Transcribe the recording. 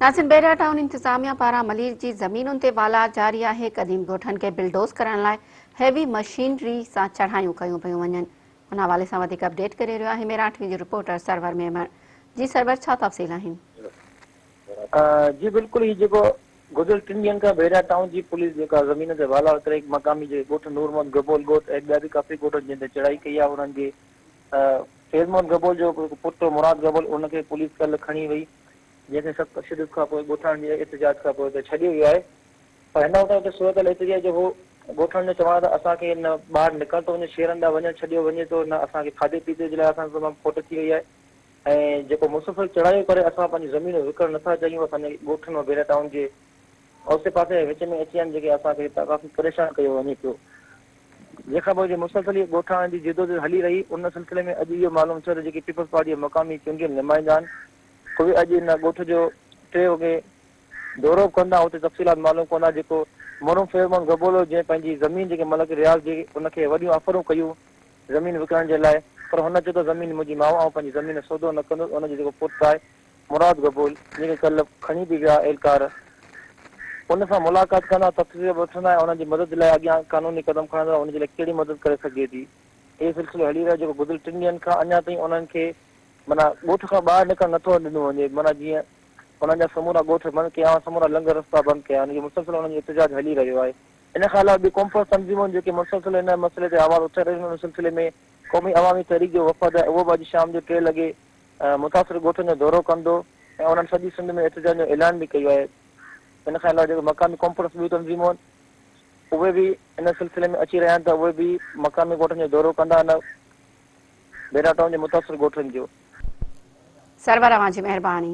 ناظرين بحريا ٽائون انتظاميا پاران ملير جي زمينن تي والار جاري آهي، قديم ڳوٺن کي بلڊوز ڪرڻ لاء هيوي مشينري سان چڙهايون ڪيون پيون وڃن، ان حوالي سان وڌيڪ اپڊيٽ ڪري رهيو آهي ميران ٽي وي جو رپورٽر سرور ميمڻ، جي سرور ڇا تفصيل آهن؟ جي بلڪل هي جيڪو گذريل ٽن ڏينهن کان بحريا ٽائون جي پوليس جيڪا زمين تي والار ڪري مقامي جيڪي ڳوٺ نور محمد گبول ڳوٺ ۽ ٻيا به ڪافي ڳوٺ جن تي چڙهائي ڪئي آهي انهن جي فيض محمد گبول جو پٽ مراد گبول ان کي پوليس ڪلهه کڻي وئي جنهن کي سخت تشدد کان پوء ڳوٺاڻن جي احتجاج کان پوء اتي ڇڏيو ويو آهي پر هن وقت اتي صورتحال ايتري آهي جو هو ڳوٺاڻن جو چوڻ آهي ته اسان کي نه ٻاهر نڪرڻ ٿو وڃي شهرن ڏانهن وڃڻ ڇڏيو وڃي ٿو نه اسان کي کاڌي پيتي جي لاء اسان کي تمام کوٽ ٿي وئي آهي ۽ جيڪو مسلسل چڙهايون ڪري اسان پنهنجي زمينون وڪڻڻ نٿا چاهيون اسان جي ڳوٺن مان بيرا ٽائون جي اوسي پاسي ۽ وچ ۾ اچي ويا آهن جيڪي اسان کي هتان ڪافي پريشان ڪيو وڃي پيو جنهن کان پوء جي مسلسل هي ڳوٺاڻن جي جدوجهد هلي رهي ان سلسلي ۾ اڄ اهو معلوم ٿيو ته جيڪي پيپلز پارٽي جا مقامي چونڊيل نمائندا آهن اهي اڄ ان ڳوٺ جو ٽي وڳي دورو به ڪندا اتي تفصيلات معلوم ڪندا جيڪو مرحوم فيض محمد گبولو جنهن پنهنجي زمين جيڪي ملڪ رياض جي ان کي وڏيون آفرون ڪيون زمين وڪڻڻ جي لاء پر هن چيو ته زمين منهنجي ماء آئون پنهنجي زمين سودو نه ڪندس ان جو جيڪو پٽ آهي مراد گبول جنهن کي ڪلهه کڻي به ويا اهلڪار ان سان ملاقات ڪندا تفصيل وٺندا ۽ انهن جي مدد لاء اڳيان قانوني قدم کڻندا ان جي لاء ڪهڙي مدد ڪري سگهجي ٿي اهو سلسلو هلي رهيو جيڪو گذريل ٽن ڏينهن کان اڃا تائين انهن کي معنيٰ ڳوٺ کان ٻاهر نڪرڻ نٿو ڏنو وڃي، معنيٰ جيئن انهن جا سمورا ڳوٺ بند ڪيا ويا، سمورا لنگهه رستا بند ڪيا ويا، اهو مسلسل انهن جو احتجاج هلي رهيو آهي. ان کان علاوه ٻيون قومپرست تنظيمون جيڪي مسلسل ان مسئلي تي آواز اٿاري رهيون آهن، ان سلسلي ۾ قومي عوامي تحريڪ جو وفد آهي اهو به اڄ شام جو ٽي لڳي متاثر ڳوٺن جو دورو ڪندو ۽ انهن سڄي سنڌ ۾ احتجاج جو اعلان به ڪيو آهي. ان کان علاوه جيڪي مقامي قومپرست ٻيون تنظيمون آهن اهي به ان سلسلي ۾ اچي رهيا آهن ته اهي به مقامي ڳوٺن جو دورو ڪندا ان بيرا ٽائون جي متاثر ڳوٺن جو. سرور اوهان جي مهرباني.